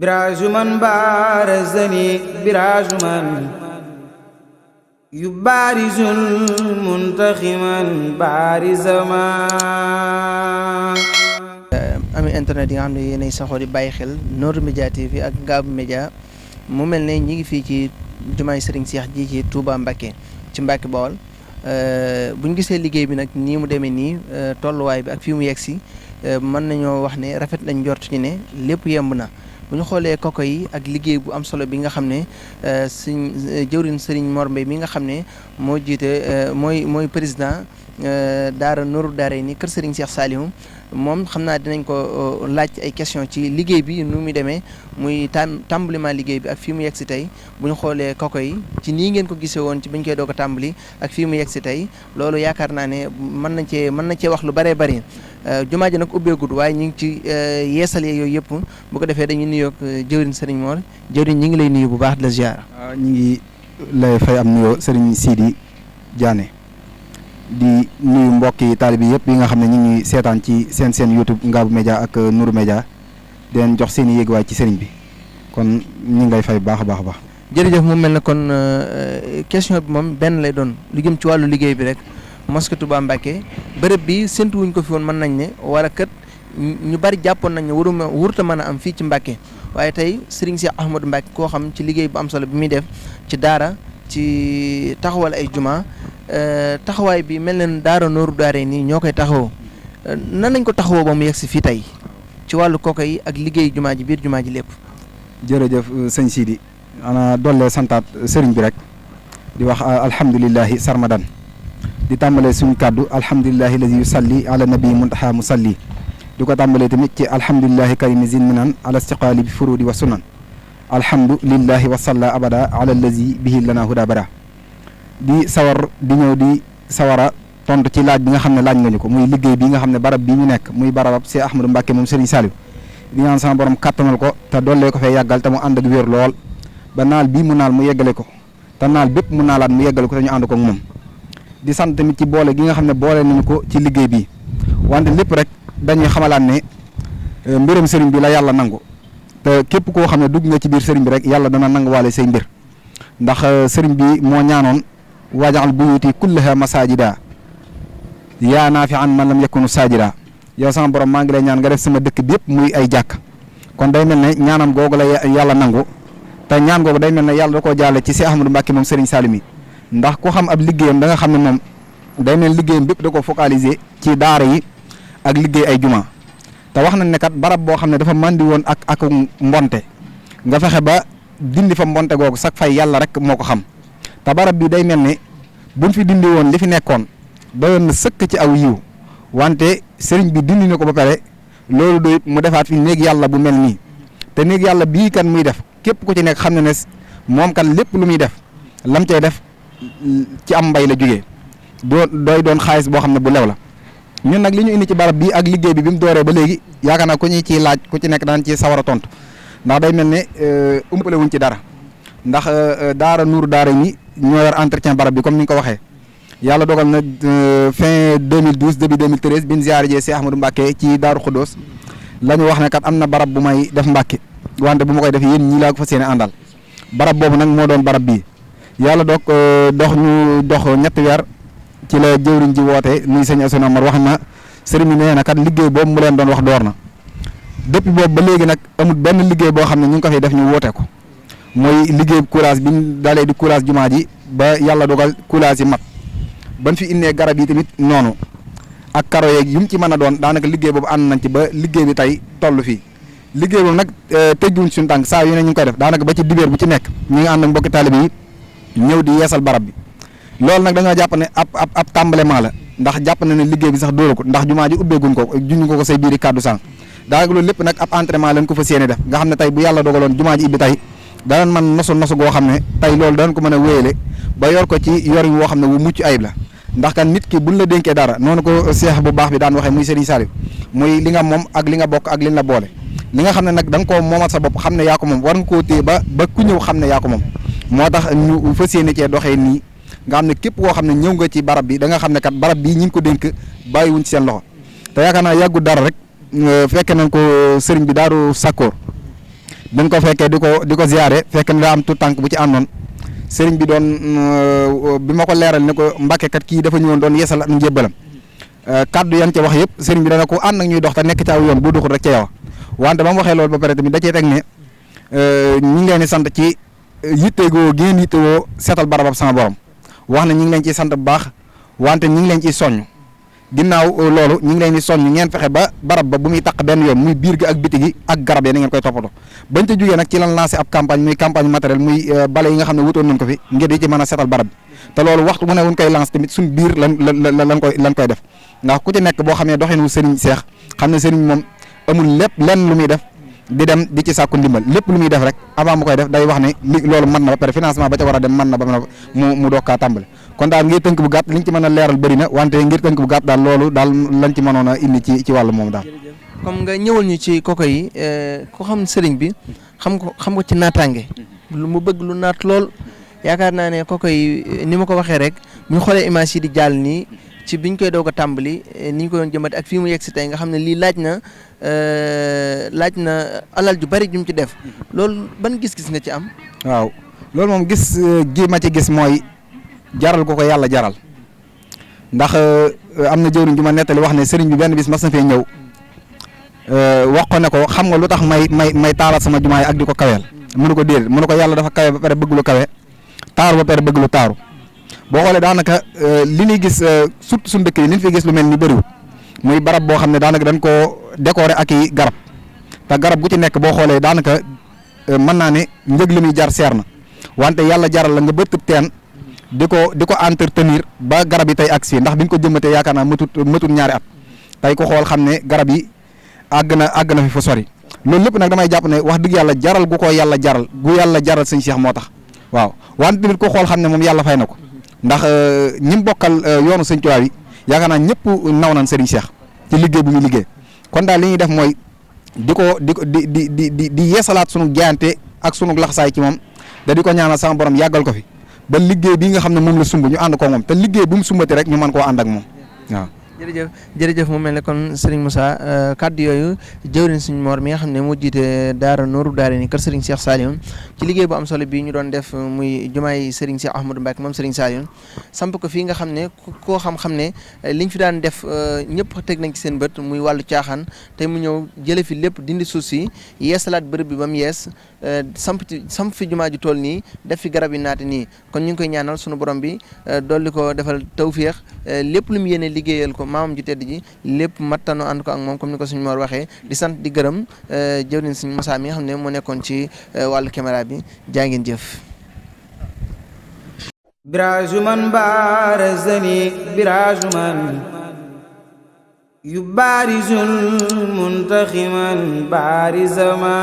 براجمن بارزني براجمن يبارز منتخما بارزما ami internet yi nga xam ne yéenay saxoo di bàyyi xel Nour Média TV ak Ngabou Média mu mel ne ñi ngi fii ci jumaay Serigne Cheikh ji ci Touba Mbacké ci Mbacké Bawol bu ñu gisee liggéey bi nag nii mu demee nii tolluwaay bi ak fii mu yegg si mën nañoo wax ne rafet lañ njort ci ne lépp yemb na bu ñu xoolee koko yi ak liggéey bu am solo bi nga xam ne suñ jëwriñ Serigne Mor Mbaye mi nga xam ne moo jiite mooy président daara Nourou Daarayni kër Serigne Cheikh Saliou moom xam naa dinañ ko laaj ay question ci liggéey bi nu muy demee muy tàmbaliment liggéey bi ak fii mu yegg si tey bu ñu xoolee koko yi ci nii ngeen ko gisee woon ci bañ koy doog a tàmbali ak fii mu yegg si tey loolu yaakaar naa ne mën na cee wax lu bëree bëri jumaa ji nag ubbeegut waaye ñu ngi ci yeesal yooyu yëpp bu ko defee dañuy nuyoog jëwriñ Serigne Mor jëwriñ ñi ngi lay nuyu bu baax di la ziar. waaw ñu ngi lay fay am nuyoo Serigne Sidi Diané di nuyu mbokki taalibe yi yëpp yi nga xam ne ñu ngi seetaan ci seen YouTube Ngabou Média ak Nourou Média di leen jox seen i yéeguwaay ci sëriñ bi kon ñu ngi lay fay baax a baax a baax. jërëjëf mu mel ne kon question bi moom benn lay doon lu jëm ci wàllu liggéey bi rek mosquée Touba Mbacké bërëb bi séntu wuñ ko fi woon mën nañ ne wala kat ñu bari jàppoon nañ ne wurta mën a am fii ci Mbacké waaye tey Serigne Cheikh Ahmadou Mbacké koo xam ci liggéey bu am solo bi muy def ci daara ci taxawal ay juma taxawaay bi mel na daara Nourou Daarayni ñoo koy taxawoo nan lañ ko taxawoo ba mu yegg si fii tey ci wàllu kooka yi ak liggéey jumaa ji biir jumaa ji lépp. jërëjëf sëñ Sidi ana dollee santaat sëriñ bi rek di wax alhamdulilahi sarmadan di tàmbalee suñu kàddu alhamdulilahi lazi yusalli ala nabi muntaha musalli di ko tàmbalee tamit ci alhamdulilahi karimi zin minan ala istiqaali bi furudi wa sunan alhamdulilahi wa salla abada ala lazi bihi lana huda bada di ñëw di sawara tontu ci laaj bi nga xam ne laaj nga ñu ko muy liggéey bi nga xam ne barab bii ñu nekk muy barabab Cheikh Ahmadou Mbacké moom Serigne Saliou di ñaan sama borom kattanal ko te dollee ko fee yàggal te mu ànd ak wér lool ba naal bii mu naal mu yeggale ko te naal bépp mu naalaat mu yeggale ko te ñu ànd ko ak moom di sant tamit ci boole gi nga xam ne boole nañu ko ci liggéey bi wante lépp rek dañuy xamalaat ne mbirum Serigne bi la yàlla nangu te képp koo xam ne dugg nga ci biir Serigne bi rek yàlla dana nanguwaale say mbir ndax Serigne bi moo ñaanoon wajaal buyuti kullaha masajida yaa naafi an man lam yakunu sajida yow sama borom maa ngi lay ñaan nga def sama dëkk bi yëpp muy ay jàkk kon day mel ne ñaanam googu la yàlla nangu te ñaan googu day mel ne yàlla da koo jaale ci Cheikh Ahmadou Mbacké moom Serigne Saliou mi ndax ku xam ab liggéeyam da nga xam ne moom day mel liggéeyam bépp da ko focaliser ci daara yi ak liggéey ay juma te wax nañ ne kat barab boo xam ne dafa màndi woon ak mbonte nga fexe ba dindi fa mbonte googu sax fay yàlla rek moo ko xam te barab bi day mel ne buñ fi dindi woon li fi nekkoon doyoon na sëkk ci aw yiw wante sëriñ bi dindi na ko ba pare loolu doy mu defaat fi néeg yàlla bu mel nii te néeg yàlla bii kan muy def képp ku ci nekk xam ne ne moom kan lépp lu muy def lam cay def ci am mbay la jógee doon xaalis boo xam ne bu lew la ñun nag li ñu indi ci barab bii ak liggéey bi mu dooree ba léegi yaakaar naa ku ñu ciy laaj ku ci nekk daan ci sawar a tontu ndax day mel ne umpale wuñ ci dara ndax daara Nourou Daarayni ñoo yor entretien barab bi comme ni nga ko waxee yàlla dogal na fin 2012 début 2013 bi ñu ziyaare jee Cheikh Ahmadou Mbacké ci Daaru Khoudoss la ñu wax ne kat am na barab bu may def Mbacké wante bu ma koy def yéen ñii laa ko fas yéene àndal barab boobu nag moo doon barab bii yàlla dox ñetti weer ci la jëwriñ ji woote nuy sëñ Assane Amar wax na sëriñ bi nee na kat liggéey boobu mu leen doon wax door na depuis boobu ba léegi nag amul benn liggéey boo xam ne ñu ngi ko fiy def ñu woote ko mooy liggéey courage bi ñu dalee di courage jumaa ji ba yàlla dogal courage yi mat ban fi indee garab yi tamit noonu ak karo yeeg yu mu ci mën a doon daanaka liggéey boobu ànd nañ ci ba liggéey bi tey toll fii liggéey boobu nag tëjjuñ suñu tànk saa yu ne ñu ngi koy def daanaka ba ci dibéer bu ci nekk ñu ngi ànd ak mbokki taalibe yi ñëw di yeesal barab bi loolu nag dañoo jàpp ne ab tàmbalema la ndax jàpp na ne liggéey bi sax dóoru ko ndax jumaa ji ubbeeguñ ko juñu ko say biiri kàddu sànq daanaka loolu lépp nag ab entraînement lañ ko fas yéene def nga xam ne tey bu yàlla dogaloon jumaa ji ibbi tey danañ mën nosu goo xam ne tey loolu danañ ko mën a wéyale ba yor ko ci yor woo xam ne wu mucc ayib la ndax kan nit ki buñ la dénkee dara noonu ko seex bu baax bi daan waxee muy Serigne Saliou muy li nga moom ak li nga bokk ak li la boole li nga xam ne nag da nga koo moomal sa bopp xam ne yaa ko moom war nga koo téye ba ku ñëw xam ne yaa ko moom moo tax ñu fas yéene cee doxee nii nga xam ne képp koo xam ne ñëw nga ci barab bi da nga xam ne kat barab bii ñi ngi ko dénk bàyyiwuñ ci seen loxo te yaakaar naa yàggu dara rek fekke nañ ko sëriñ bi daaru Sakkoor buñ ko fekkee di ko ziyaare fekk ne daa am tout tànk bu ci àndoon sëriñ bi doon bi ma ko leeral ne ko Mbàkke kat kii dafa ñëwoon doon yeesal ak njébbalam kaddu yan ca wax yëpp sëriñ bi dana ko ànd ak ñuy dox te nekk ci aw yoon bu duxul rek ca yow wante ba mu waxee loolu ba pare tamit da cee teg ne ñi ngi leen di sant ci yittewoo ngeen yittewoo seetal barabam sama borom wax na ñi ngi leen ciy sant bu baax wante ñi ngi leen ciy soññ ginnaaw loolu ñi ngi leen di soññ ngeen fexe ba barab ba bu muy taq benn yoon muy biir gi ak biti gi ak garab yi na ngeen koy toppatoo bañ ca jógee nag ci lan lancé ab campagne muy campagne matériel muy bale yi nga xam ne wutoon nañ ko fi ngir di ci mën a seetal barab bi te loolu waxtu mu ne wuñ koy lancé tamit suñ biir lan koy def ndax ku ci nekk boo xam ne doxin wu sëriñ Seex xam ne sëriñ moom amul lépp lenn lu muy def di dem di ci sàkku ndimbal lépp lu muy def rek avant mu koy def day wax ne loolu mën na ba pare financement ba ca war a dem mën na ba mu doog kaa tàmbale kon daal ngir tënk bu gàtt liñ ci mën a leeral bëri na wante ngir tënk bu gàtt daal loolu daal lañ ci mënoon a indi ci wàllu moom daal. comme nga ñëwal ñu ci koko yi ko xam sëriñ bi xam ko ci naataange lu mu bëgg lu naat lool yaakaar naa ne koko yi ni ma ko waxee rek bu ñu xoolee image yi di jàll nii ci biñ koy doog a tàmbali ni ñu ko doon jëmbat ak fii mu yegg si tey nga xam ne lii laaj na alal ju bari ju mu ci def loolu ban gis-gis nga ci am. waaw loolu moom gis gi ma ci gis mooy jaral ko yàlla jaral ndax am na jëwriñ ju ma nettali wax ne sëriñ bi benn bis mas na fee ñëw wax ko ne ko xam nga lu tax may taaral sama jumaa yi ak di ko kaweel mënu ko déedéet mënu ko yàlla dafa kawe ba pare bëgg lu kawe taaru ba pare bëgg lu taaru boo xoolee daanaka li ñuy gis surtout suñu dëkk yi li ñu fi gis lu mel ni bëriwul muy barab boo xam ne daanaka dañ koo décorer ak i garab te garab gu ci nekk boo xoolee daanaka mën naa ne njëg li muy jar seer na wante yàlla jaral la nga bëtt teen di ko entretenir ba garab yi tey agsi fii ndax biñ ko jëmmatee yaakaar naa matut ñaari at tey ko xool xam ne garab yi àgg na fi fa sori loolu lépp nag damay jàpp ne wax dëgg yàlla jaral gu ko yàlla jaral sëñ Cheikh moo tax waaw wante tamit ko xool xam ne moom yàlla fay na ko ndax ñi mu bokkal yoonu sëñ Tuubaa yi yaakaar naa ñëpp naw nañ Serigne Cheikh ci liggéey bu muy liggéey kon daal li ñuy def mooy di yeesalaat sunu jaayante ak sunu laxasaay ci moom da di ko ñaanal sama borom yàggal ko fi ba liggéey bii nga xam ne moom la sumb ñu ànd ko moom te liggéey bu mu sumbati rek ñu mën koo ànd ak moom waaw. jërëjëf mu mel ne kon Serigne Moussa kaddu yooyu jëwriñ suñu Mor mi nga xam ne moo jiite daara Nooru Daarayni kër Serigne Cheikh Saliou ci liggéey bu am solo bii ñu doon def muy jumaay Serigne Cheikh Ahmadou Mbacke moom Serigne Saliou samp ko fii nga xam ne koo xam ne liñ fi daan def ñëpp teg nañ ci seen bët muy wàllu caaxaan te mu ñëw jële fi lépp dindi suuf si yeesalaat bërëb bi ba mu yees samp fi jumaa ju tool nii def fi garab yi naati nii kon ñu ngi koy ñaanal sunu borom bi dolli ko defal tawféex lépp lu mu yéene liggéeyal ko maamam ji tedd ji lépp mattano ànd ko ak moom comme ni ko suñu Mor waxee di sant di gërëm jëwriñ suñu Moussa mi nga xam ne moo nekkoon ci wàllu caméra bi jaa ngeen jëf birajuman barazani birajuman yubarizul muntaximan barizama